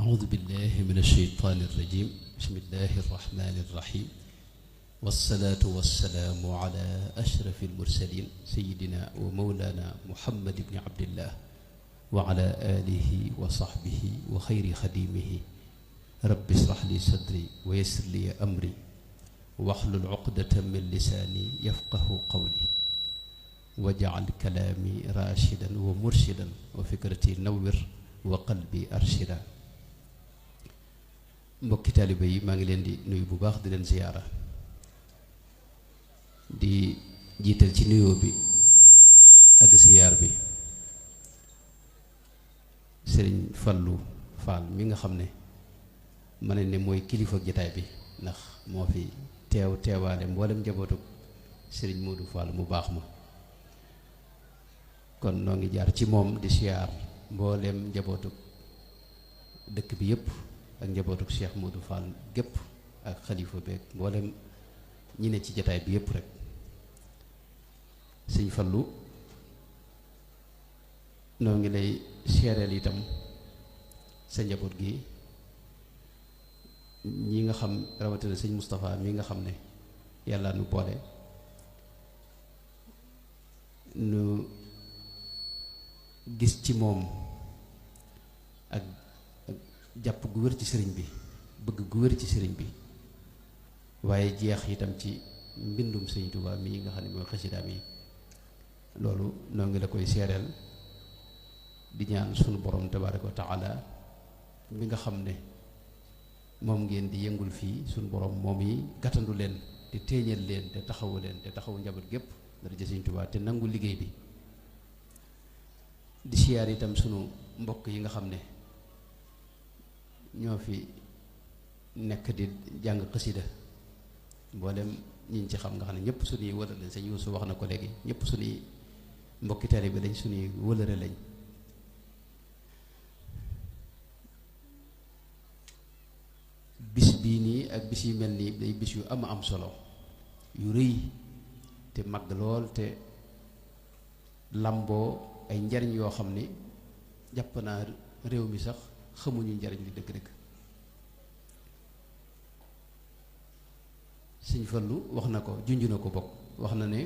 أعوذ بالله من الشيطان الرجيم بسم الله الرحمن الرحيم والصلاة والسلام على أشرف المرسلين سيدنا ومولانا محمد بن عبد الله وعلى آله وصحبه وخير خديمه رب اشرح لي صدري ويسر لي أمري واحلل عقدة من لساني يفقه قولي واجعل كلامي راشدا ومرشدا وفكرتي نور وقلبي أرشدا. mbokki taalibe yi maa ngi leen di nuyu bu baax di leen ziyaara di jiital ci nuyoo bi ak ziyaar bi sëriñ Fallu Fall mi nga xam ne ma ne mooy kilifa jataay bi ndax moo fi teewaale mboolem njabootu sëriñ Modou Fall mu baax ma kon noo ngi jaar ci moom di ziyaar mboolem njabootu dëkk bi yépp ak njabootu Cheikh Modou Fall gépp ak xalifa beeg mboolem ñi ne ci jataay bi yépp rek sëñ Fallu noo ngi lay seereel itam sa njaboot gi ñi nga xam rawatina sëñ Moustapha mi nga xam ne yàlla nu boole nu gis ci moom ak jàpp gu wér ci sëriñ bi bëgg gu wér ci sëriñ bi waaye jeex itam ci mbindum sëñ Tuubaa mii nga xam ne mooy xasidaam yi loolu noo ngi la koy seereel di ñaan sunu borom tabaaraka wa taala mi nga xam ne moom ngeen di yëngul fii sunu borom moom yi gàttandu leen te téeñal leen te taxawu leen te taxawu njaboot gépp dara jë sëñ Tuubaa te nangu liggéey bi di siyaar itam sunu mbokk yi nga xam ne ñoo fi nekk di jàng xasida mboolem ñiñ ci xam nga xam ne ñëpp suñuy wëlëre lañ sëñ Yuusu wax na ko léegi ñëpp suñuy mbokki taalibe lañ suñuy wëlëre lañ bis bii nii ak bis yu mel nii day bis yu am solo yu rëy te mag lool te làmboo ay njariñ yoo xam ni jàpp naa réew mi sax xamuñu njariñ li dëgg-dëgg sëñ Fallu wax na ko junj na ko bokk wax na ne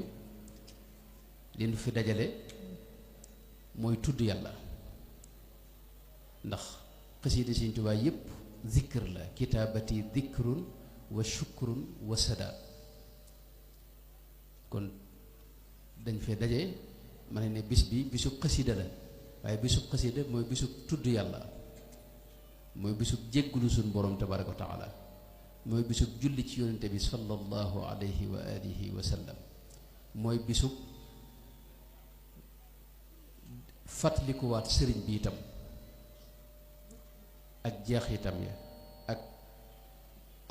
li nu fi dajale mooy tudd yàlla ndax xasiida sëñ Tuubaa yépp zikr la kitaabati zikrun wa shukrun wa sada kon dañ fee daje ma ne bis bi bisub xasiida la waaye bisub xasiida mooy bisub tudd yàlla mooy bisub jéggulu suñ borom tabaraka wa taala mooy bisub julli ci yonente bi sallallahu alayhi wa alihi wa sallam mooy bisub fàttalikuwaat sëriñ bi itam ak jeexitam ya ak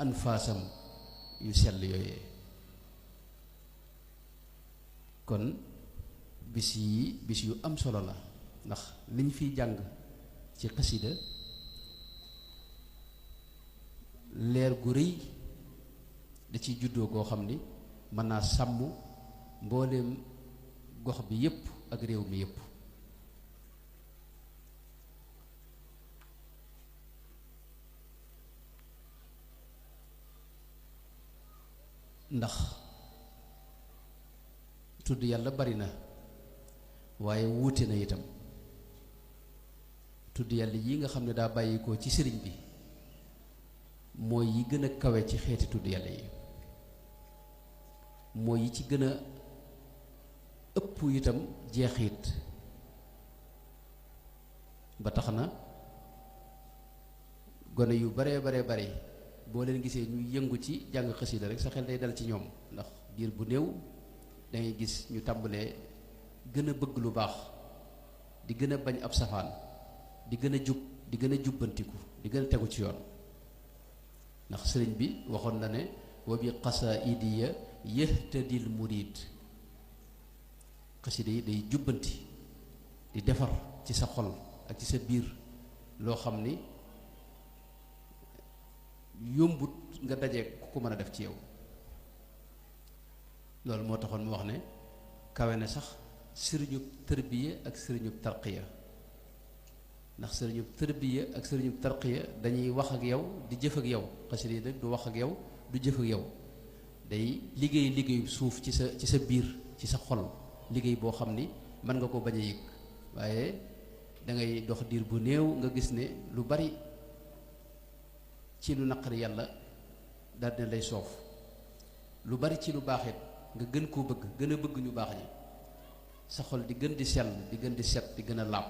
anfaasam yu sell yooyee kon bis yi bis yu am solo la ndax liñ fiy jàng ci xasida leer gu rëy da ciy juddoo koo xam ni mën naa sàmm mbooleem gox bi yépp ak réew mi yépp ndax tudd yàlla bari na waaye wuute na itam tudd yàlla yi nga xam ne daa bàyyikoo ci sëriñ bi mooy yi gën a kawe ci xeeti tudd yàlla yi mooy yi ci gën a ëpp itam jeexit ba tax na gone yu baree bare boo leen gisee ñu yëngu ci jàng xasida rek sa xel day dal ci ñoom ndax diir bu néew dangay gis ñu tàmbalee gën a bëgg lu baax di gën a bañ ab safaan di gën a jub di gën a jubbantiku di gën a tegu ci yoon ndax sëriñ bi waxoon na ne wa bi qasaaidiya yahtadil murid xasida yi day jubbanti di defar ci sa xol ak ci sa biir loo xam ni yombut nga daje ku ko mën a def ci yow loolu moo taxoon mu wax ne kawe na sax sëriñub tërbiya ak sëriñub tarqiya ndax sëriñu tërbiya ak sëriñu tarqiya dañuy wax ak yow di jëf ak yow. xasida yi nag du wax ak yow du jëf ak yow, day liggéeyu suuf ci sa biir ci sa xol, liggéey boo xam ni mën nga ko bañ a yëg, waaye da ngay dox diir bu néew nga gis ne lu bari ci lu naqari yàlla daal dina lay soof, lu bari ci lu baaxit nga gën koo bëgg, gën a bëgg ñu baax ñi, sa xol di gën di sell di gën di set di gën a laab,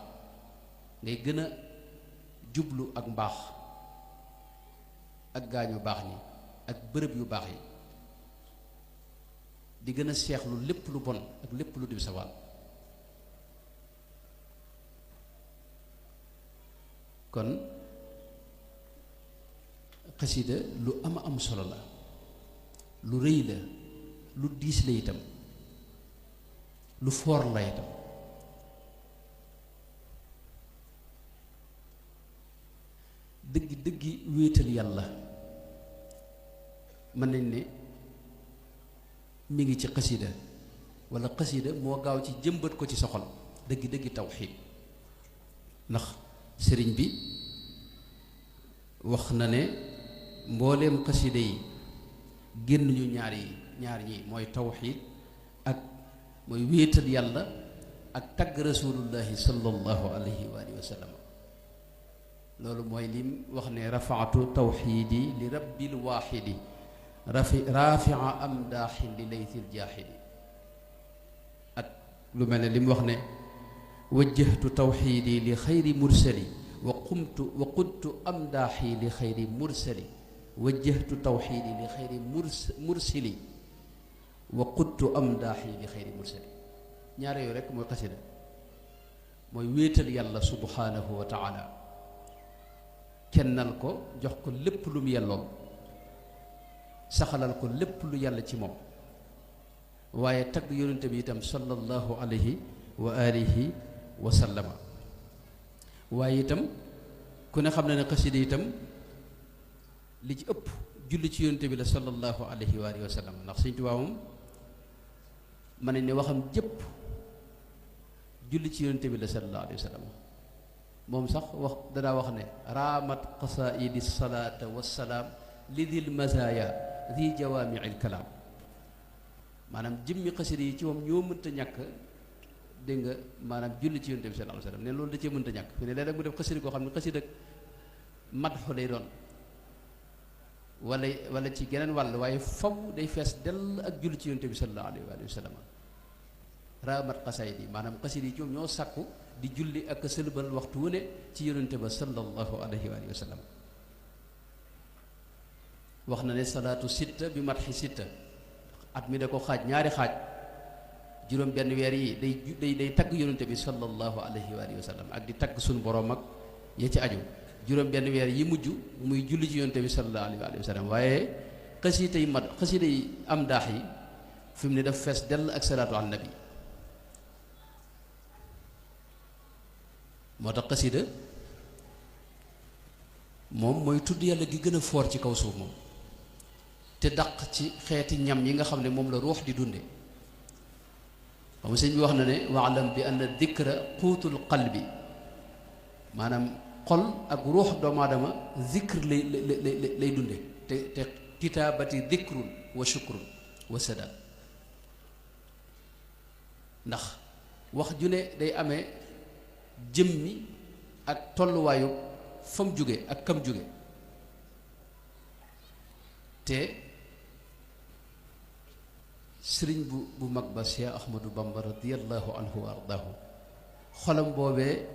ngay gën a jublu ak mbaax ak gaañu baax ñi ak bërëb yu baax yi, di gën a seexlu lépp lu bon ak lépp lu dim sawaan. kon xasida lu ama am solo la, lu rëy la, lu diis la itam, lu foor la itam. dëggi wéetal yàlla mën nañ ne mi ngi ci xasida, walla xasida moo gaaw ci jëmbat ko ci sa xol dëggi tawxiid. ndax sëriñ bi wax na ne mbooleem xasida yi génn ñu ñaar ñi mooy tawxiid ak mooy wéetal yàlla ak tagg rasulullahi sallallahu alayhi wa alihi wa sallam. loolu mooy lim wax ne rafaatu tawxiidi li rabbil waaxidi rafia amdaaxin li laytil jaaxidi. ak lu mel ne lim wax ne wajjahtu tawxiidi li xayri mursali wa qudtu amdaaxi li xayri mursali wajjahtu tawxiidi li xayri mursili wa qudtu amdaaxi li xayri mursali. ñaare yooyu rekk mooy xasida, mooy wéetal yàlla subhaanahu wa taala, kennal ko, jox ko lépp lu mu yellool, saxalal ko lépp lu yàlla ci moom, waaye tagg yonente bi itam sallallahu alayhi wa alihi wa sallama. waaye itam ku ne xam na ne xasida itam li ci ëpp julli ci yonente bi la sallallahu alayhi wa alihi wa sallam. ndax Sëñ Tuubaa moom mën nañ ne waxam jëpp julli ci yonente bi la sallallahu alayhi wa sallam. moom sax wax danaa wax ne raamat qasaidi salaata wassalaam li dil mazaaya di jawaamiil kalaam. maanaam jëmmi xasida yi ci moom ñoo mënta ñàkk, dégg nga, maanaam julli ci yonent bi sallallahu alayhi wa sallam ne loolu da cee mënta ñàkk. fi ne léeg-léeg mu def xasida koo xam ne xasida madxu lay doon wala ci geneen wàll, waaye faw day fees dell ak julli ci yonent bi sallallahu alayhi wa sallam. raamat qasaidi maanaam xasida yi ci moom ñoo sàkku di julli ak sëlbal waxtu wu ne ci yonente ba sallallahu alayhi wa sallam. wax na ne salaatu sitta bi matxi sitta, at mi da ko xaaj ñaari xaaj, juróom benn weer yi day tagg yonente bi sallallahu alayhi wa sallam ak di tagg suñu borom ak ya ci aju. juróom benn weer yi mujj muy julli ci yonente bi sallallahu alayhi wa sallam. waaye xasida yi am daax yi fi mu ne daf fees dell ak salaatu ala nabi. moo tax xasida moom mooy tudd yàlla gi gën a foor ci kaw suuf moom, te daq ci xeeti ñam yi nga xam ne moom la ruux di dunde. xam nga sëñ bi wax na ne waalam bi anna dikra quutul qalbi, maanaam xol ak ruux doomu aadama zikr lay dunde, te kitaabati dikrun wa shukrun wa sadaat. ndax wax ju ne day amee jëmmi ak tolluwaayu fa mu jóge ak kam jóge. te sëriñ bu mag ba Cheikh Ahmadou Bamba radiyallahu anhu wa ardaahu, xolam boobee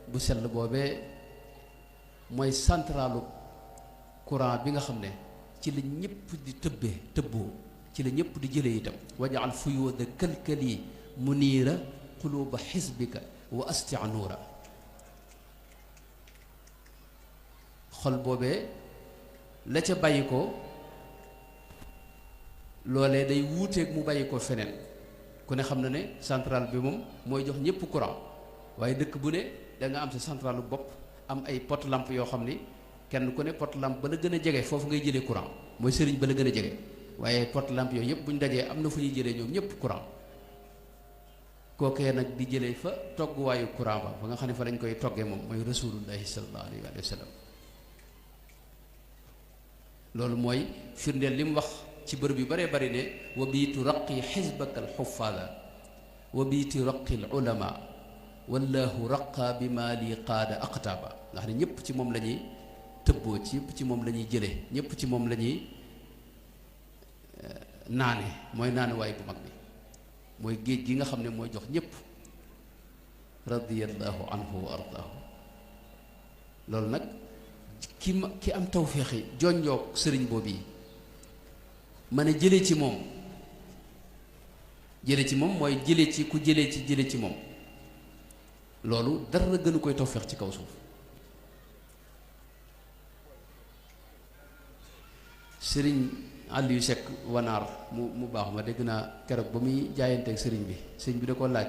bu sell boobee mooy centralu courant bi nga xam ne ci la ñëpp di tëbboo ci la ñëpp di jëlee itam. wajaal fuyuuda kalkali muniira quluuba xisbika wa astia nuura. xol boobee la ca bàyyi ko loolee day wuuteeg mu bàyyi ko feneen. ku ne xam na ne centrale bi moom mooy jox ñëpp courant, waaye dëkk bu ne da nga am sa centralu bopp, am ay pot lampe yoo xam ni kenn ku ne pot lampe ba la gën a jege foofu ngay jëlee courant, mooy sëriñ ba la gën a jege. waaye pot lampe yooyu yëpp bu ñu dajee am na fu ñuy jëlee ñoom ñëpp courant. kookee nag di jëlee fa togguwaayu courant ba nga xam ne fa lañ koy toggee moom mooy rasulullahi sallallahu alayhi wa sallam. loolu mooy firndeel li mu wax ci bërëb yu baree bari ne wa biitu raqi xisbaka alxufaada wa biitu raqi al ulama wallahu raqa bi ma li qaada aqtaaba nga xam ne ñëpp ci moom la ñuy tëbboo ci ñëpp ci moom la ñuy jëlee ñëpp ci moom la ñuy naane mooy naane waay bu mag bi mooy géej gi nga xam ne mooy jox ñëpp radiyallahu anhu wa ardaahu. loolu nag ki am tawféexi jonjoog sëriñ boobu yi ma ne jëlee ci moom mooy jëlee ci ku jëlee ci moom loolu dara gënu koy tawféex ci kaw suuf. sëriñ Aliou Seck wanaar mu baax ma dégg naa keroog ba muy jaayanteeg sëriñ bi sëriñ bi da ko laaj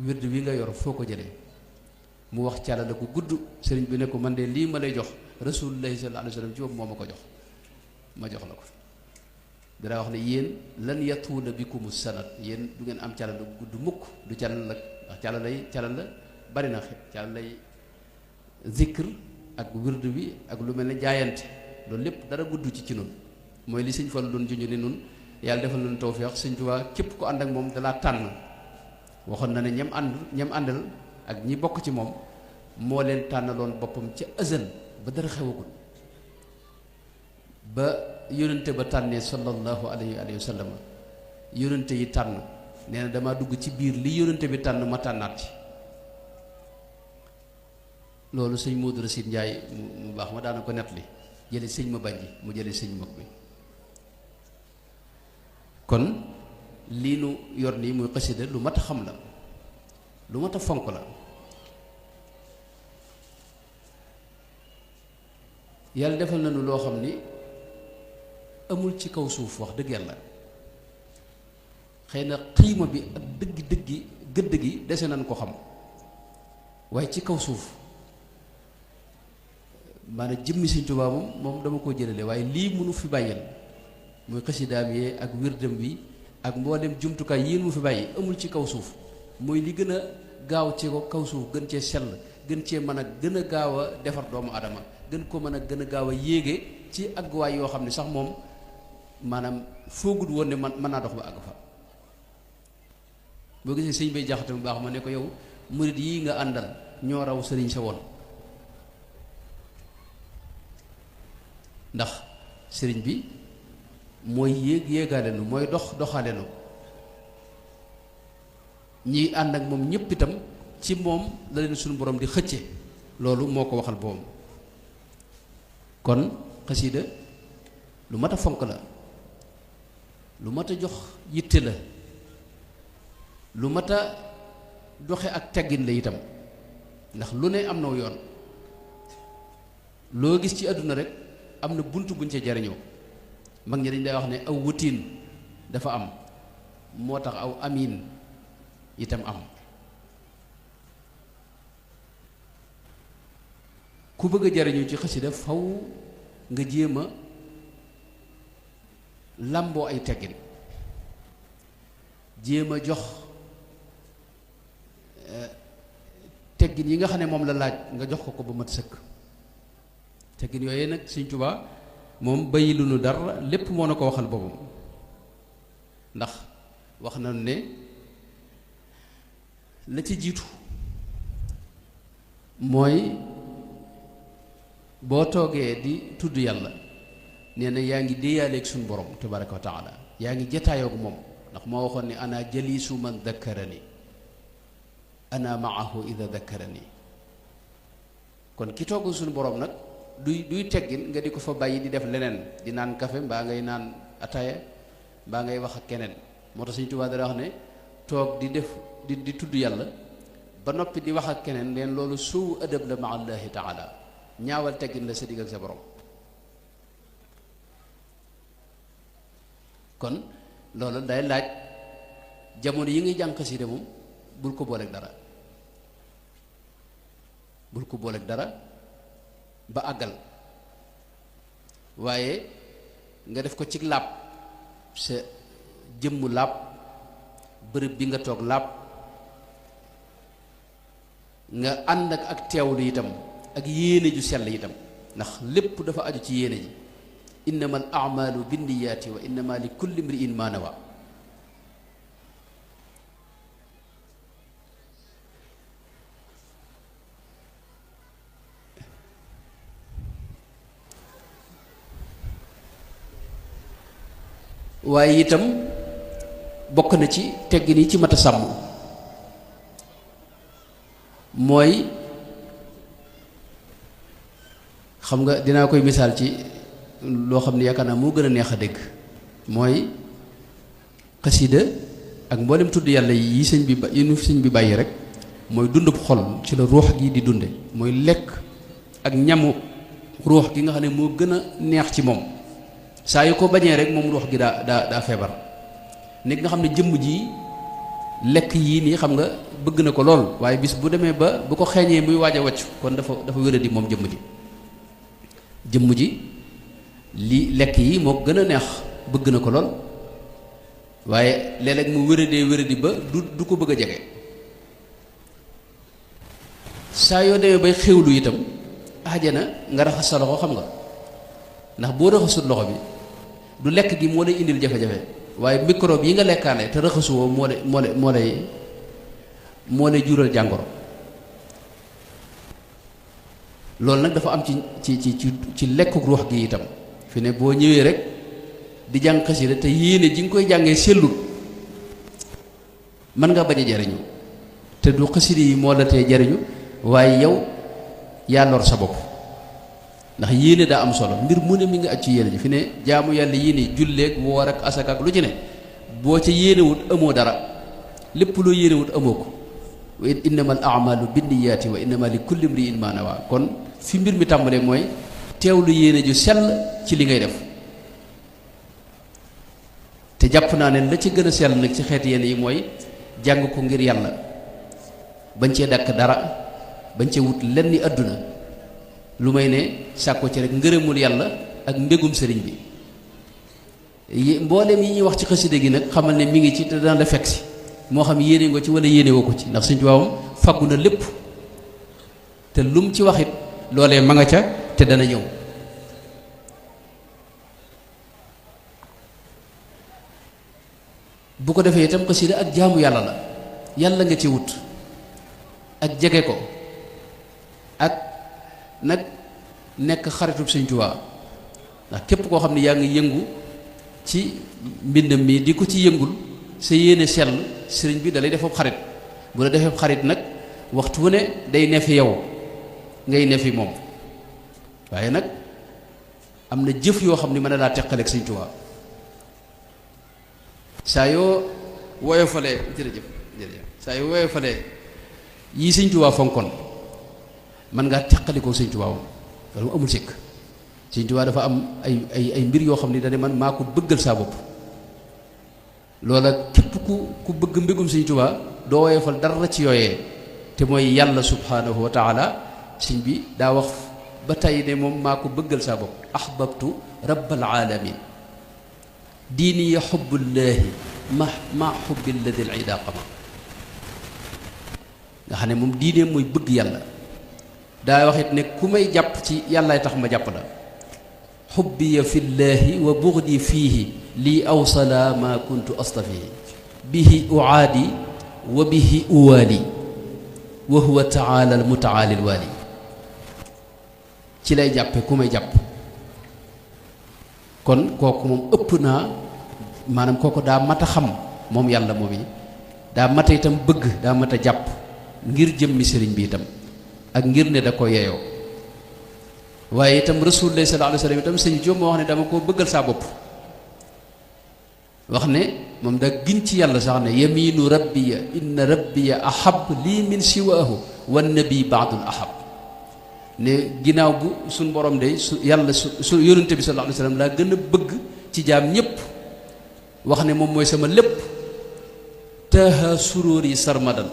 wird wi nga yor foo ko jëlee mu wax càlla la ko gudd. sëriñ bi ne ko man de lii ma lay jox rasulullahi sallallahu alayhi wa sallam ci bopp moo ma ko jox ma jox la ko. dara wax ne yéen lan yatuula bikum sanad yéen du ngeen am càlla la gudd mukk du càlla la ndax càlla la bari na càlla lay zikr ak wird wi ak lu mel ne jaayante loolu lépp dara gudd ci nun mooy li sëñ Fallu doon junj ni nun yàlla defal nañu tawfeex sëñ Tuubaa képp ko ànd ak moom dalaa tànn waxoon na ne ñam àndal ak ñi bokk ci moom moo leen tànnaloon boppam ca azal ba dara xewagul ba yónnante ba tànnee sallallahu alayhi wa sallam yónnante yi tànn nee na damaa dugg ci biir li yónnante bi tànn ma tànnaat ci. loolu sëñ Modou Racine Ndiaye mu baax ma daana ko nettali jële sëñ ma bànji mu jële sëñ mag bi. kon lii nu yor nii muy xasida lu mat a xam la lu mat a fonk la. yàlla defal nañu loo xam ni amul ci kaw suuf wax dëgg yàlla xëy na xiima bi ak dëggi gëdd gi dese nañ ko xam waaye ci kaw suuf maanaam jëmmi Sëñ Tuubaa moom dama koo jëlale waaye lii mënu fi bàyyil muy xasidaam yee ak wirdam bi ak mboolem jumtukaay yii mu fi bàyyi amul ci kaw suuf mooy li gën a gaaw ci ko kaw suuf gën cee sell gën cee mën a gën a gaaw a defar doomu adama gën ko mën a gën a gaaw a yéege ci àgguwaay yoo xam ne sax moom maanaam foogut woon ne mën naa dox ba àgg fa. boo gisee sëñ bay jaxate bu baax ma ne ko yow murit yii nga àndal ñoo raw sëriñ sa woon ndax sëriñ bi mooy yéegaale nu mooy doxaale nu ñi ànd ak moom ñépp itam ci moom la leen suñu borom di xëcce loolu moo ko waxal boom. kon xasida lu mat a fonk la lu mat a jox yitte la lu mat a doxe ak teggin la itam ndax lu ne am na yoon loo gis ci àdduna rek am na bunt buñ ca jariñoo mag ñi dañ day wax ne aw wutiin dafa am moo tax aw amiin itam am. ku bëgg a jariñu ci xasida faw nga jéem a làmboo ay teggin jéem a jox teggin yi nga xam ne moom la laaj nga jox ko ba mat sëkk. teggin yooyu nag Sëñ Tuubaa moom bayi lu nu dara lépp moo na ko waxal boppam ndax wax na ne la ci jiitu mooy boo toogee di tudd yàlla nee na yaa ngi déeyaaleeg suñu borom tabaraka wa taala yaa ngi jataayoogu moom ndax moo waxoon ne ana jalisu man dakkarani ana maahu ida dakkarani. kon ki toogu suñu borom nag duy teggin nga di ko fa bàyyi di def leneen di naan kafe mbaa ngay naan ataaya mbaa ngay wax ak keneen. moo tax Sëñ Tuubaa dara wax ne toog di def di tudd yàlla ba noppi di wax ak keneen leen loolu suu adab la ma allahi taala ñaawal teggin la sa digg ak sa borom. kon loolu day laaj jamono yi ngay jàng xasida moom bul ko booleeg dara ba àggal waaye nga def ko ci làpp sa jëmmu làpp bërëb bi nga toog làpp nga ànd ak teewlu itam ak yéene ju sell itam ndax lépp dafa aju ci yéene ji innama al a'malu binniyaati wa innama li kulli imri'in ma nawa waaye itam bokk na ci teggin yi ci mat a sàmm mooy xam nga dinaa koy misaal ci loo xam ne yaakaar naa moo gën a neex a dégg mooy xasida ak mboolem tudd yàlla yi sëñ bi yi nu sëñ bi bàyyi rek mooy dundub xol ci la ruux gi di dunde mooy lekk ak ñamu ruux gi nga xam ne moo gën a neex ci moom saa yu ko bañee rek moom ruux gi daa feebar nit nga xam ne jëmm ji lekk yii nii xam nga bëgg na ko lool waaye bis bu demee ba bu ko xeeñee muy waaj a wàccu kon dafa wéradi moom jëmm ji li lekk yi moo gën a neex bëgg na ko lool waaye léeg-léeg mu wéradi ba du ko bëgg a jege saa yoo demee bay xewlu itam ajana nga raxas sa loxo xam nga ndax boo raxasut loxo bi du lekk gi moo lay indil jafe-jafe waaye microbe yi nga lekkaale te raxasuwoo moo lay jural jàngoro loolu nag dafa am ci lekkuk ruux gi itam fi ne boo ñëwee rek di jàng xasida te yéene ji nga koy jàngee sellul mën nga bañ a jariñu te du xasida yi moo la tee jariñu waaye yow yaa lor sa bopp ndax yéene daa am solo mbir mu ne mi nga aj ci yéene ji fi ne jaamu yàlla yéene julleeg woor ak asaka ak lu ci ne boo ca yéenewut amoo dara lépp loo yéenewut amoo ko wa innama al a'malu binniyaati wa innama li kulli imri'in ma nawa kon fi mbir mi tàmbalee mooy teewlu yéene ju sell ci li ngay def te jàpp naa ne la ci gën a sell nag ci xeet yéene yi mooy jàng ko ngir yàlla bañ cee dàkk dara bañ cee wut lenn àdduna lu may ne sàkko ci rek ngërëmul yàlla ak mbégum sëriñ bi mboolem yi ñuy wax ci xasida gi nag xamal ne mi ngi ci te dana la fekk si moo xam yéene nga ci wala yéene woo ko ci ndax Sëriñ Tuubaa faggu na lépp te lum ci waxit loolee ma nga ca te dana ñëw bu ko defee itam xasida ak jaamu yàlla la yàlla nga ci wut ak jege ko ak nag nekk xaritub Sëriñ Tuubaa ndax képp koo xam ne yaa ngi yëngu ci mbindam mi di ko ci yëngul sa yéene sell sëriñ bi da lay defab xarit bu la defee xarit nag waxtu wu ne day ne fi yow ngay ne fi moom waaye nag am na jëf yoo xam ne mën na laa teqaleeg Sëriñ Tuubaa saa yoo woyofalee jërëjëf saa yoo woyofalee yii Sëriñ Tuubaa fonkoon mën ngaa teqalikoo Sëriñ Tuubaa moom loolu mu amul sikk Sëriñ Tuubaa dafa am ay mbir yoo xam ne dane man maa ko bëggal saa bopp loola képp ku bëgg mbégum Sëriñ Tuubaa doo woyofal dara ci yooyee te mooy yàlla subhanahu wa taala sëñ bi daa wax ba tey ne moom maa ko bëggal saa bopp ahbabtu rabbal alamin diini ya xubbullaahi ma xubbi lladi al ida qama nga xam ne moom diine mooy bëgg yàlla daa wax it ne ku may jàpp ci yàllaay tax ma jàpp la xubbiya fi llaahi wa bugdi fiihi lii awsala ma kuntu astafihi bihi uaadi wa bihi uwaali wa huwa taala al mutaali al waali ci lay jàppe ku may jàpp kon kooku moom ëpp naa maanaam kooku daa mat a xam moom yàlla moom yi daa mat a itam bëgg daa mat a jàpp ngir jëmmi sëriñ bi itam ak ngir ne da ko yeyoo waaye itam rasulullah sallallahu alayhi wa sallam itam sëñ Jóob moo wax ne dama koo bëggal saa bopp wax ne moom da giñ ci yàlla sax ne yaminu rabbiya inna rabbiya ahab lii min siwaahu wan nabi baadul ahab ne ginnaaw bu suñ borom de su yàlla su yónente bi sallallahu alayhi wa sallam laa gën a bëgg ci jaam ñépp wax ne moom mooy sama lépp taaha suróori sarmadan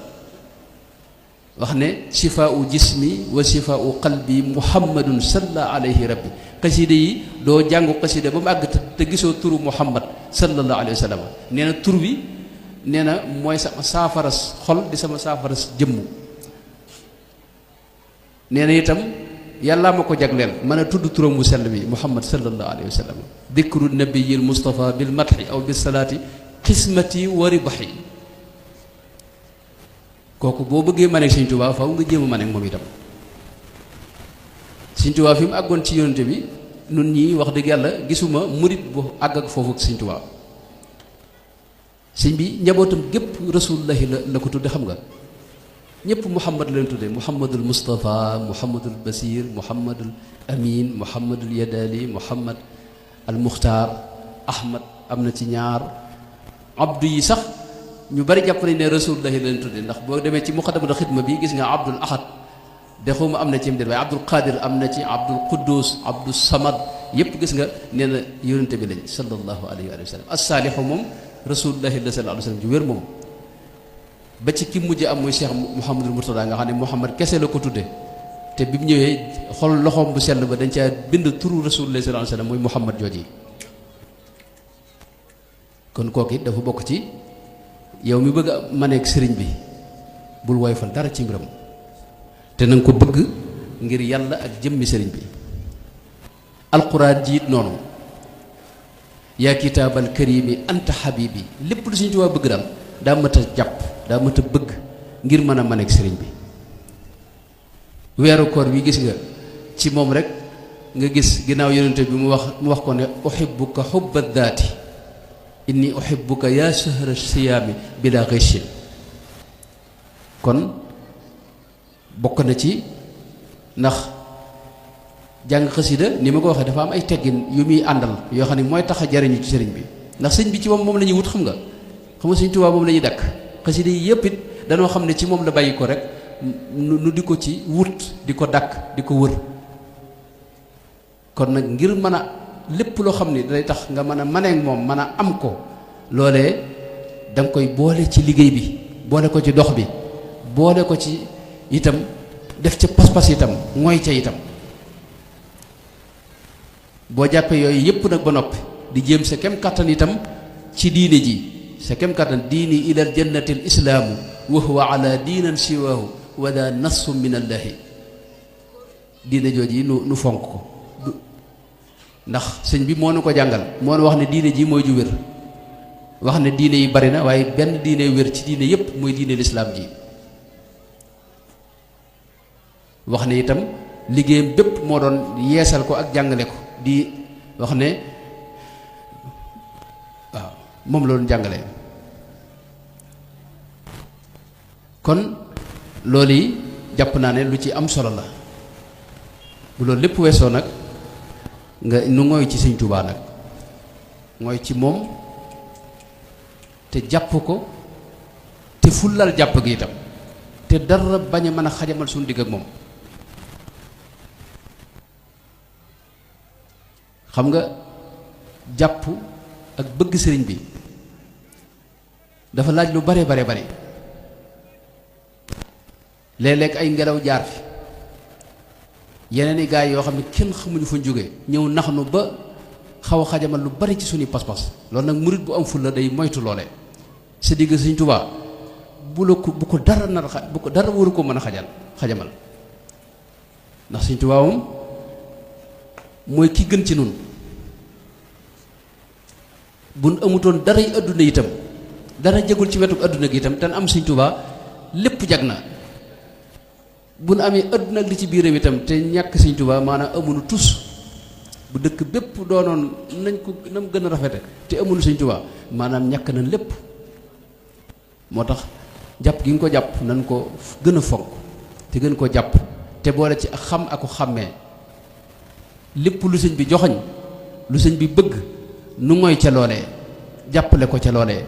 wax ne shifaau jismi wa shifaau qalbi muhammadun salla alayhi rabbi xasida yi doo jàngu xasida ba mu àgg te gisoo turu muhammad sallallahu alayhi wa sallam nee na tur bi nee na mooy sama saafaras xol di sama saafaras jëmm nee na itam yàllaa ma ko jagleel mën a tudd turam mu sell bi muhammad sallallahu alayhi wa sallam dikru nabiyil mustafa bil madhi aw bis salaati xismati wa ribahi kooku boo bëggee maneeg Sëñ Tuubaa faw nga jéem a maneeg moom itam Sëñ Tuubaa fi mu àggoon ci yonente bi nun ñii wax dëgg yàlla gisuma murit bu àgg ak foofu ak Sëñ Tuubaa sëñ bi njabootam gépp rasulullahi la ko tudde xam nga ñëpp muhammad leen tudde muhammadul mustafa muhammadul basir muhammadul amin muhammadul yadali muhammad al muxtaar ahmad am na ci ñaar abdu yi sax ñu bari jàpp nañ ne rasulullahi leen tudde ndax boo demee ci muqaddamatul xidma bi gis nga abdul ahad dexuma am na ci mbir waaye abdul qadir am na ci abdul quddus abdul samad yépp gis nga nee na yonente bi lañ sallallahu alayhi wa sallam as-saalihu moom rasulullahi sallallahu alayhi wa sallam ju wér moom ba ci ki mujj am muy cheikh mouhamadul murtada nga xam ne muhammad kese la ko tudde te bi mu ñëwee xol loxoom bu sell ba dañ caa bind turu rasulullahi sallallahu alayhi wa sallam muy muhammad jooji kon kooku it dafa bokk ci yow mi bëgg a maneeg sëriñ bi bul woyfal dara ci mbiram te na nga ko bëgg ngir yàlla ak jëmmi sëriñ bi alquran jiit noonu yaa kitaabal karimi anta habibi lépp lu Sëriñ Tuubaa bëgg daal daa mat a jàpp daa mat a bëgg ngir mën a maneeg sëriñ bi weeru koor bi gis nga ci moom rek nga gis ginnaaw yonente bi mu wax ko ne uhibbuka hubba daati inni uhibbuka yaa sahra siyaami bila ghishin kon bokk na ci ndax jàng xasida ni ma ko waxee dafa am ay teggin yu muy àndal yoo xam ne mooy tax a jariñu ci sëriñ bi ndax sëñ bi ci moom la ñuy wut xam nga Sëñ Tuubaa moom la ñuy dakk xasida yi yëpp it danoo xam ne ci moom la bàyyi ko rek nu di ko ci wut di ko dakk di ko wër kon nag ngir mën a lépp loo xam ne day tax nga mën a maneeg moom mën a am ko loolee da nga koy boole ci liggéey bi boole ko ci dox bi boole ko ci itam def ca pas-pas itam mooy ca itam boo jàppee yooyu yépp nag ba noppi di jéem sa kem kàttan itam ci diine ji sa kem kàttan diini ilal jannati l islaamu wa huwa ala diinan siwaahu wa daa nassu min allahi diine jooji nu fonk ko ndax sëñ bi moo nu ko jàngal moo nu wax ne diine ji mooy ju wér wax ne diine yi bari na waaye benn diine wér ci diine yépp mooy diine lislaam ji wax ne itam liggéeyam bépp moo doon yeesal ko ak jàngale ko di wax ne waaw moom la doon jàngale kon loolu yi jàpp naa ne lu ci am solo la bu loolu lépp weesoo nag nga nu ngooy ci Sëñ Tuubaa nag ngooy ci moom te jàpp ko te fullal jàpp gi itam te dara bañ a mën a xajamal suñu digg ak moom xam nga jàpp ak bëgg sëriñ bi dafa laaj lu bare bare bare léeg-léeg ay ngelaw jaar fi yeneen i gaay yoo xam ne kenn xamuñu fuñ jógee ñëw nax nu ba xaw a xajamal lu bari ci suñuy pas-pas loolu nag murit bu am ful la day moytu loole sa digg Sëriñ Tuubaa bu ko dara nar bu ko dara waru ko mën a xajamal ndax Sëriñ Tuubaa moom mooy ki gën ci nun buñ amutoon dara yi àdduna itam dara jegul ci wetu àdduna gi itam te am Sëriñ Tuubaa lépp jag na bu nu amee àdduna ak li ci biiram itam te ñàkk Sëriñ Tuubaa maanaam amuñu tus bu dëkk bépp doonoon nañ ko nam gën a rafete te amuñu Sëriñ Tuubaa maanaam ñàkk nañ lépp moo tax jàpp gi nga ko jàpp nañ ko gën a fonk te gën ko jàpp te boole ci ak xam ak xàmmee lépp lu sëñ bi joxoñ lu sëñ bi bëgg nu ngoy ca loolee jàppale ko ca loolee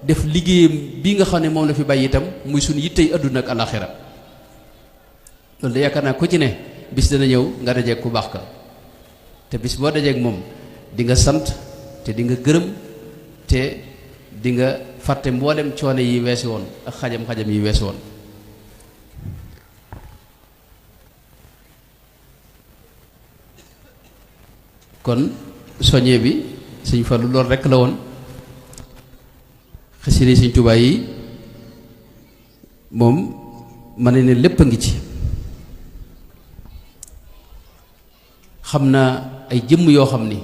def liggéeyam bii nga xam ne moom la fi bàyyi itam muy suñu yittey àdduna ak alaxira loolu de yaakaar naa ko ci ne bis dana ñëw nga dajeeg ku baax ka te bis boo dajeeg moom di nga sant te di nga gërëm te di nga fàtte mboolem coono yi weesu woon ak xajam-xajam yi weesu woon kon soññee bi Sëñ Fallu loolu rekk la woon xasida Sëñ Tuubaa yi moom ma ne lépp a ngi ci xam naa ay jëmm yoo xam ni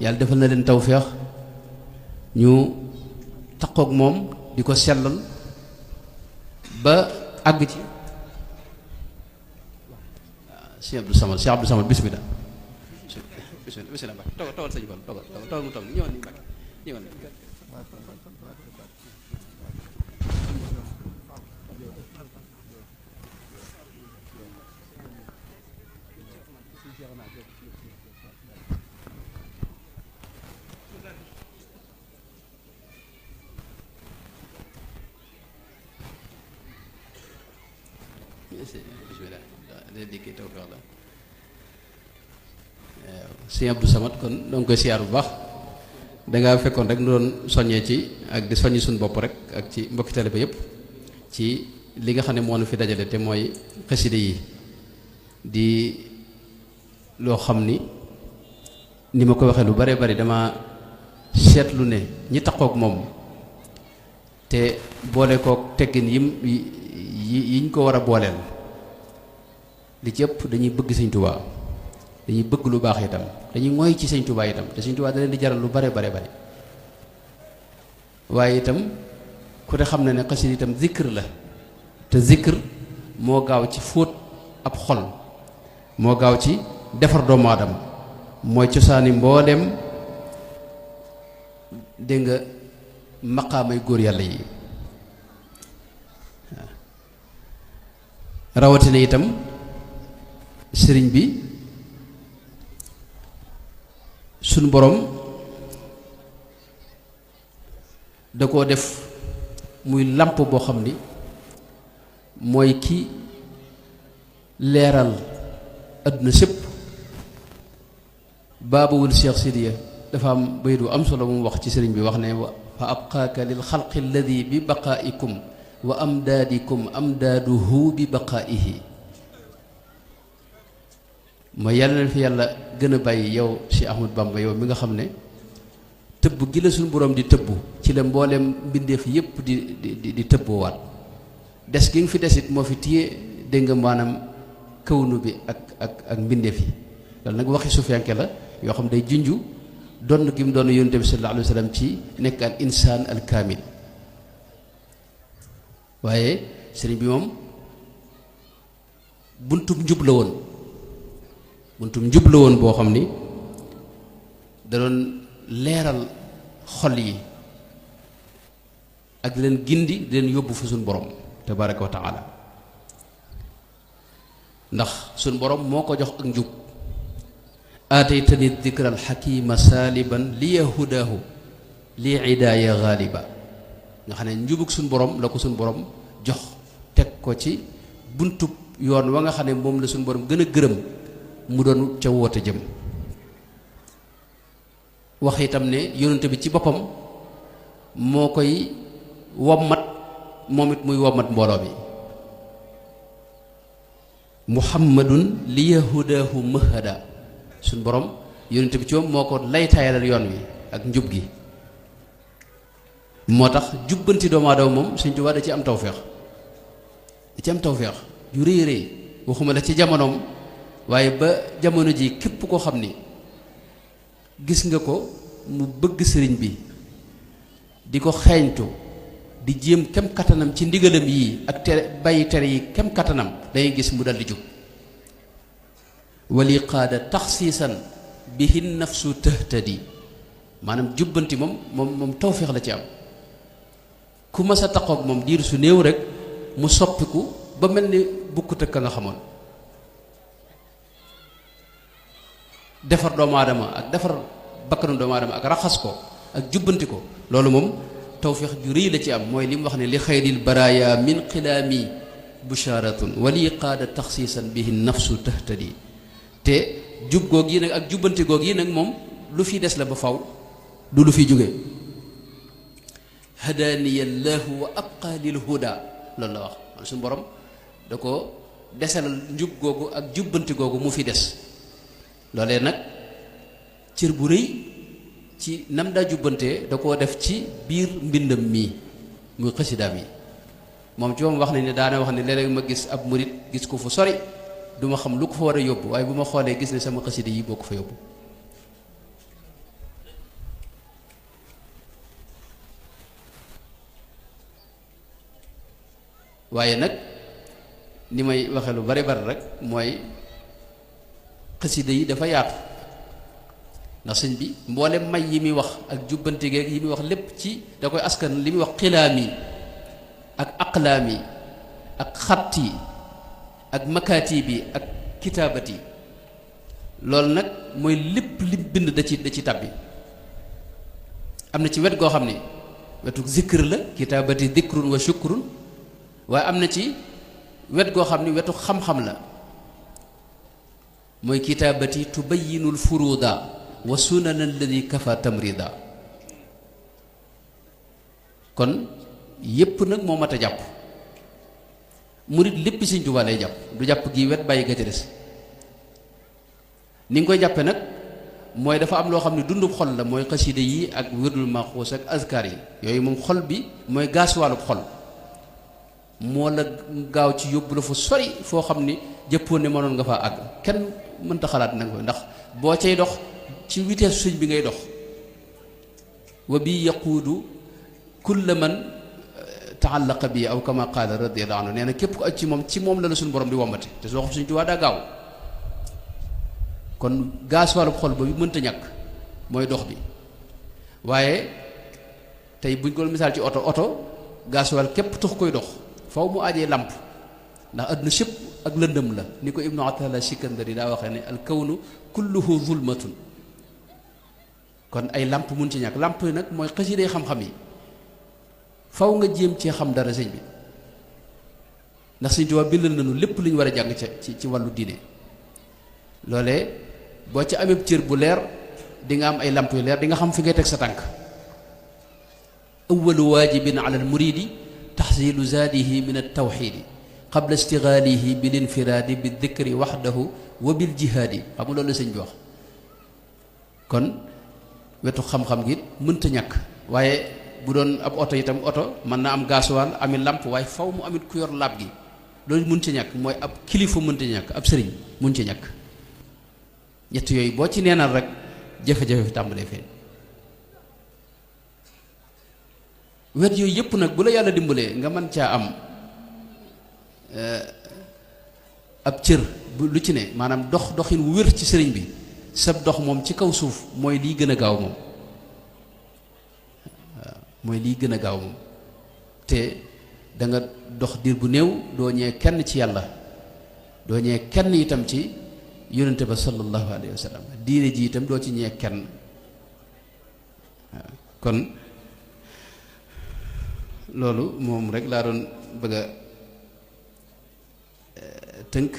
yàlla defal na leen tawféex ñu taqoog moom di ko sellal ba àgg ci Cheikh Abdou Samad bismillah bismillah Mbacke toogal sëñ Fall toogal mu toog ñëwal ni Mbacke ñëwal bismillah day dikkee tawfeex la Sëñ Abdou Samad kon doo ngi koy siyaar bu baax dangaa fekkoon rek nu doon soññee ci ak di soññi suñu bopp rek ak ci mbokki taalibe yépp ci li nga xam ne moo nu fi dajale te mooy xaside yi di loo xam ni ma ko waxee lu bare bari dama seetlu ne ñi taxook moom te boole kook teggin yiñ ko war a booleel li ci ëpp dañuy bëgg Sëñ Tuubaa dañuy bëgg lu baax itam dañuy ngoy ci Sëñ Tuubaa itam te Sëñ Tuubaa da leen di jaral lu bare bare bare waaye itam ku ne xam na ne xasida itam zikr la te zikr moo gaaw ci fóot ab xol moo gaaw ci defar doomu aadama mooy cosaani mboolem dégg nga maqaamay góor yàlla yi rawatina itam sëriñ bi suñ borom da koo def muy làmp boo xam ni mooy ki leeral adduna sépp baabawul Cheikh Sidiya dafa am bayit bu am solo mu wax ci sëriñ bi wax ne fa abqaaka lil xalqi alladi bi baqaaikum wa amdaadikum amdaaduhu bi baqaaihi mooy yàlla na fi yàlla gën a bàyyi yow si Ahmad Bamba yow mi nga xam ne tëbb gi la suñu borom di tëbb ci la mboolem mbindeef yépp di tëbboowaat des gi nga fi desit moo fi téye dégg nga maanaam kawnu bi ak mbindeef yi loolu nag waxi sufiyanke la yoo xam day junju donn gi mu doon yonent bi sallallahu alayhi wa sallam ci nekk al insaan al kaamil waaye sëriñ bi moom buntum njub la woon boo xam ni da doon leeral xol yi ak leen gindi di leen yóbbu fa suñ borom tabaraka wa taala ndax suñ borom moo ko jox ak njub aataytani dikra alxakima saaliban liya hudaahu li idaaya gaaliba nga xam ne njubug suñ borom la ko suñ borom jox teg ko ci buntub yoon wa nga xam ne moom la suñ borom gën a gërëm mu doon ca woote jëm wax itam ne yonent bi ci boppam moo koy wommat moom it muy wommat mbooloo bi muhammadun li yahudaahu mahada suñ borom yonent bi ci moom moo ko laytaayalal yoon wi ak njub gi moo tax jubbanti doomu aadama moom Sëñ Tuubaa da ci am tawféex yu rëy rëy waxuma la ci jamonoom waaye ba jamono ji képp koo xam ni gis nga ko mu bëgg sëriñ bi di ko xeeñtu di jéem kem kattanam ci ndigalam yii ak tere bàyyi tere yi kem kattanam dangay gis mu dal di jóg wali qaada taxsiisan bihi nafsu tahtadi maanaam jubbanti moom tawféex la ci am ku mas a taqoog moom diir su néew rek mu soppiku ba mel ni bukkut ak ka nga xamoon defar doomu aadama ak defar bakkanu doomu aadama ak raxas ko ak jubbanti ko loolu moom tawféex ju rëy la ci am mooy li mu wax ne li xayril baraaya min xilaami busharatun wali qaada taxsiisan bihi nafsu tahtadi te jub goog yi nag ak jubbanti goog yi nag moom lu fi des la ba faw du lu fi jóge hadaaniya llaahu wa abqa lil huda loolu la wax man suñu borom da ko desalal njub googu ak jubbanti googu mu fi des loolee nag cër bu rëy ci nam daa jubbantee da koo def ci biir mbindam mii muy xasidaam yi moom ci moom wax nañ ne daana wax ne léeg-léeg ma gis ab murit gis ko fu sori du ma xam lu ko fa war a yóbbu waaye bu ma xoolee gis ne sama xasida yi boo ko fa yóbbu waaye nag ni may waxe lu bari bari rek mooy xasida yi dafa yaatu ndax sëñ bi mboolem may yi muy wax ak jubbante geeg yi muy wax lépp ci da koy askan li muy wax xilaam yi ak aqlaam yi ak xatt yi ak makaatib yi ak kitaabat yi loolu nag mooy lépp lim bind da ci tabbi am na ci wet goo xam ne wetu zikr la kitaabati dikrun wa shukrun waaye am na ci wet goo xam ne wetu xam-xam la mooy kitaabati tubayinul furuda wa sunan alladi kafa tamrida kon yépp nag moo mat a jàpp murit lépp Sëñ Tuubaa lay jàpp du jàpp gii wet bàyyi ga ca des ni nga koy jàppe nag mooy dafa am loo xam ne dundub xol la mooy xasida yi ak wirdul maxuus ak azkar yi yooyu moom xol bi mooy gaasuwaalub xol moo la gaaw ci yóbbu la fu sori foo xam ni jëppoon ne mënoon nga faa àgg kenn mënta xalaat nag ko ndax boo cay dox ci vitesse sëñ bi ngay dox wa bi yaquudu kulla man taallaqa bi aw kama qaala radiyallahu anhu nee na képp ko aj ci moom la suñu borom di wombate te soo xam Sëñ Tuubaa daa gaaw kon gaas wàllu xol ba bi mënta ñàkk mooy dox bi waaye tey buñ ko misaal ci oto gaas wàll képp tax koy dox faw mu aajee làmp ndax adduna sépp ak lëndëm la ni ko ibnu atala sikandari daa waxee ne al kawnu kulluhu zulmatun kon ay làmp mun ci ñàkk làmp nag mooy xasiday xam-xam yi faw nga jéem cee xam dara sëñ bi ndax Sëñ Tuubaa bindal nañu lépp lu ñu war a jàng ci wàllu diine loolee boo ci amee cër bu leer di nga am ay làmp yu leer di nga xam fi ngay teg sa tànk awalu waajibin ala al muridi taxsilu zaadihi min al tawxidi qabla istigaalihi bil infiraadi bi dikri waxdahu wa bil jihaadi xam nga loolu la sëñ bi wax kon wetu xam-xam gi mënta ñàkk waaye bu doon ab oto itam oto mën naa am gaasuwaal ami làmp waaye faw mu amit ku yor laab gi loolu mun ci ñàkk mooy ab kilifa mënta ñàkk ab sëriñ mun ci ñàkk ñett yooyu boo ci neenal rek jafe-jafe fi tàmbalee feeñ wet yooyu yëpp nag bu la yàlla dimbalee nga mën caa am ab cër bu lu ci ne maanaam doxin wu wér ci sëriñ bi sab dox moom ci kaw suuf mooy lii gën a gaaw moom waaw mooy lii gën a gaaw moom te da nga dox diir bu néew doo ñee kenn ci yàlla doo ñee kenn itam ci yónnente ba sallallahu alayhi wa sallam diine ji itam doo ci ñee kenn waaw kon loolu moom rek laa doon bëgg a tënk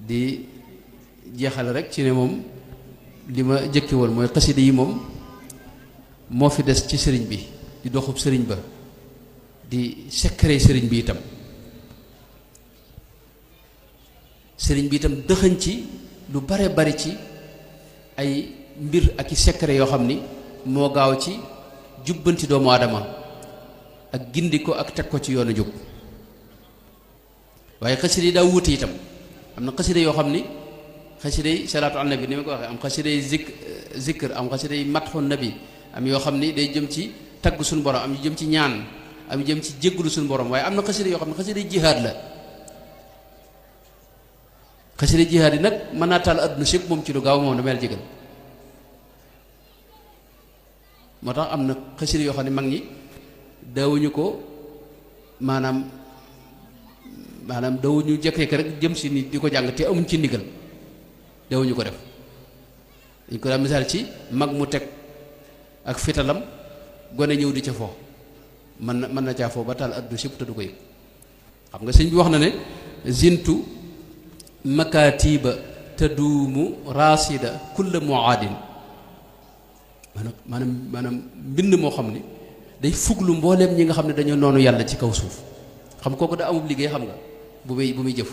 di jeexal rek ci ne moom li ma jëkke woon mooy xasida yi moom moo fi des ci sëriñ bi di doxub sëriñ ba di secret sëriñ bi itam sëriñ bi itam dëxëñ ci lu bare bari ci ay mbir ak i secret yoo xam ni moo gaaw ci jubbanti doomu aadama ak gindi ko ak teg ko ci yoonu jóg waaye xasida yi daa wuute itam am na xasida yoo xam ni xasida yi salaatu ala nabi ni ma ko waxee am xasida yi zikr am xasida yi matxu nabi am yoo xam ni day jëm ci tagg suñu borom am yu jëm ci ñaan am yu jëm ci jéggulu suñu borom waaye am na xasida yoo xam ne xasida yi jihaad la xasida jihaad yi nag mën naa taal adduna sépp moom ci lu gaaw moom damay la jégal moo tax am na xasida yoo xam ne mag ñi daawuñu ko maanaam daawuñu jekk-jekk rek jëm si nit di ko jàng te amuñ ci ndigal daawuñu ko def dañ ko daan misaal ci mag mu teg ak fitalam gone ñëw di ca fo mën na caa fo ba taal adduna sépp te du ko yëg xam nga sëñ bi wax na ne zintu makaatiba taduumu raasida kulla muaadin maanaam mbind moo xam ne day fuglu mbooleem ñi nga xam ne dañoo noonu yàlla ci kaw suuf xam kooku da amub liggéey xam nga bu muy jëf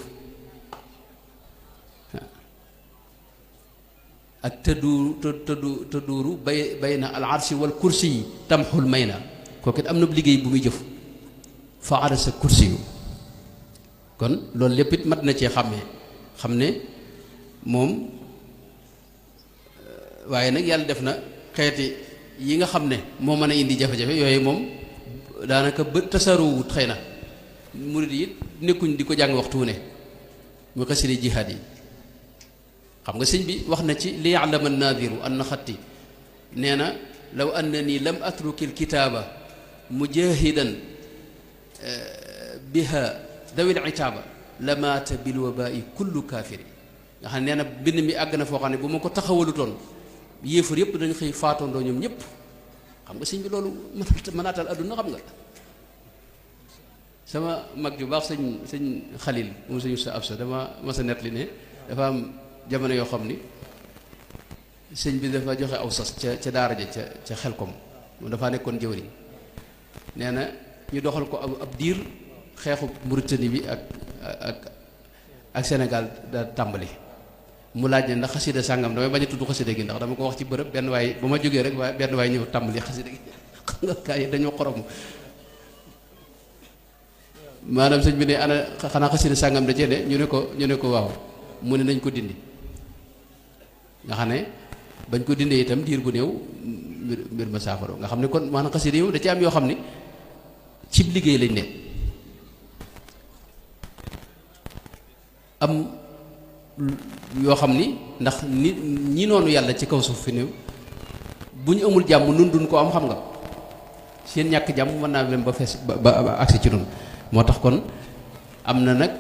ak tëduuru bayna al arshi wal kursi yi tamxul may na kooku it am na liggéey bu muy jëf fa arasa kursi yu kon loolu lépp it mat na cee xàmmee xam ne moom waaye nag yàlla def na xeeti yi nga xam ne moo mën a indi jafe-jafe yooyu moom daanaka ba tasaaroowut xëy na murid yi nekkuñ di ko jàng waxtu ne mu xasida jihaad yi xam nga sëñ bi wax na ci li ya'lama an-naadiru anna xatti nee na law annani lam atruki al-kitaaba mujahidan biha dawil itaaba lamaata bil wabaa'i kullu kaafiri nga xam ne nee na mbind mi àgg na foo xam ne bu ma ko taxawalutoon yéefar yëpp dañ xëy faatoondoo ñoom ñëpp xam nga sëñ bi loolu mënaatal adduna xam nga sama mag ju baax sëñ Xalil moom sëñ sa absa dama mas a nettali ne dafa am jamono yoo xam ni sëñ bi dafa joxe aw sas ca daara ja ca Xelkom moom dafaa nekkoon jëwriñ nee na ñu doxal ko ab diir xeexu Mauritanie bi ak Sénégal da tàmbali mu laaj ne ndax xasida sàngam damay bañ a tudd xasida gi ndax dama ko wax ci bërëb benn waay ba ma jógee rek waaye benn waay ñëw tàmbali xasida gi xam nga kaa yi dañoo xorom maanaam sëñ bi ne ana xanaa xasida sàngam da cee de ñu ne ko waaw mu ne nañ ko dindi nga xam ne bañ ko dindee itam diir gu néew mbir ma saafaro nga xam ne kon maanaam xasida yi da ci am yoo xam ne cib liggéey lañ ne am yoo xam ni ndax nit ñi noonu yàlla ci kaw suuf fi ne bu ñu amul jàmm nun duñ ko am xam nga seen ñàkk jàmm mën naa dem ba fees ba agsi ci nun moo tax kon am na nag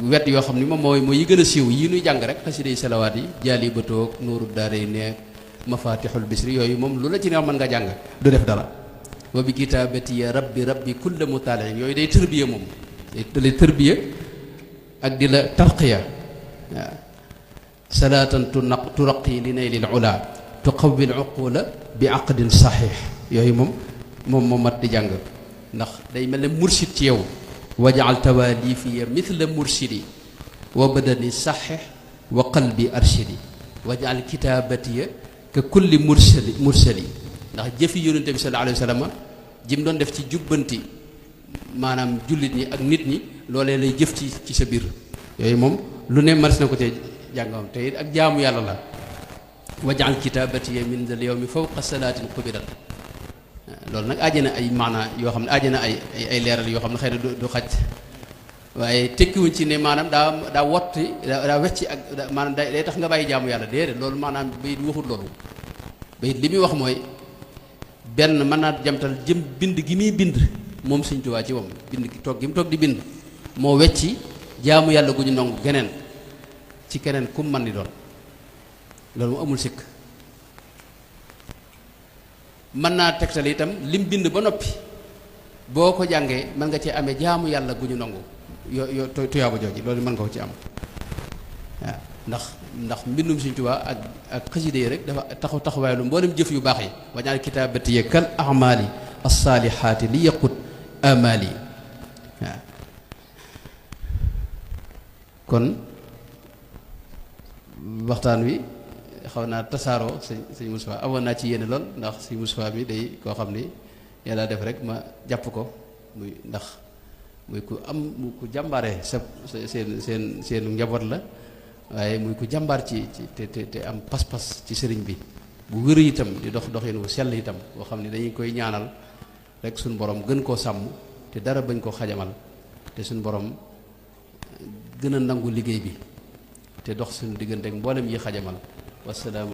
wet yoo xam ni moom mooy yi gën a siiw yi nuy jàng rek xasida yi salawaat yi jaali ba toog nuuru daare neeg mafatixul bisri yooyu moom lu la ci neex mën nga jàng du def dara wa bi kitaabati ya rabbi kulla mutaaliin yooyu day tërbiya moom da lay tërbiya ak di la tarqiya waaw salaatan turaqi li naylil ula tuqawwil uqula bi aqdin saxiix yooyu moom mat di jàng ndax day mel ne mursid ci yow wajaal tawaalifiya mithla mursidi wa badani saxiix wa qalbi arshidi wajaal kitaabatiya ka kulli mursali ndax jëfi yonente bi sallallahu alayhi wa sallam jim doon def ci jubbanti maanaam jullit ñi ak nit ñi loolee lay jëf ci sa biir yooyu moom lu ne maris na ko te jàngam te it ak jaamu yàlla la wajaal kitaabatiya min dal yawmi fawqa salaatin qubidat loolu nag aajana ay maanaa yoo xam ne aajana ay leeral yoo xam ne xëy na du xaj waaye tekkiwuñ ci ne maanaam daa wotti daa wecci ak maanaam day tax nga bàyyi jaamu yàlla déedéet loolu maanaam bayit waxut loolu bayit li muy wax mooy benn mën naa jamtal jëm bind gi muy bind moom Sëñ Tuubaa ci moom bind gi toog gi mu toog di bind moo wecci jaamu yàlla gu ñu nangu geneen ci keneen kum man di doon loolu mu amul sikk mën naa tegtal itam lim bind ba noppi boo ko jàngee mën nga ci amee jaamu yàlla gu ñu nangu yoo tuyaaba jooji loolu mën nga ko ci am waaw ndax mbindum Sëñ Tuubaa ak xasida yi rek dafa taxawaay lu mboolem jëf yu baax yi wañaal kitaabati ya kal amali as-saalihaati li yaqut amali waaw kon waxtaan wi xaw naa tasaaroo sëñ Moustapha amoon naa ci yéene lool ndax sëñ Moustapha bi day koo xam ni yàlla def rek ma jàpp ko muy ndax muy ku am ku jàmbaare seen njaboot la waaye muy ku jàmbaar ci te am pas-pas ci sëriñ bi bu wér itam di doxin wu sell itam boo xam ne dañuy koy ñaanal rek suñ borom gën koo sàmm te dara bañ koo xajamal te suñ borom gën a nangu liggéey bi te dox suñu diggante ak mboolem yi xajamal wasalaam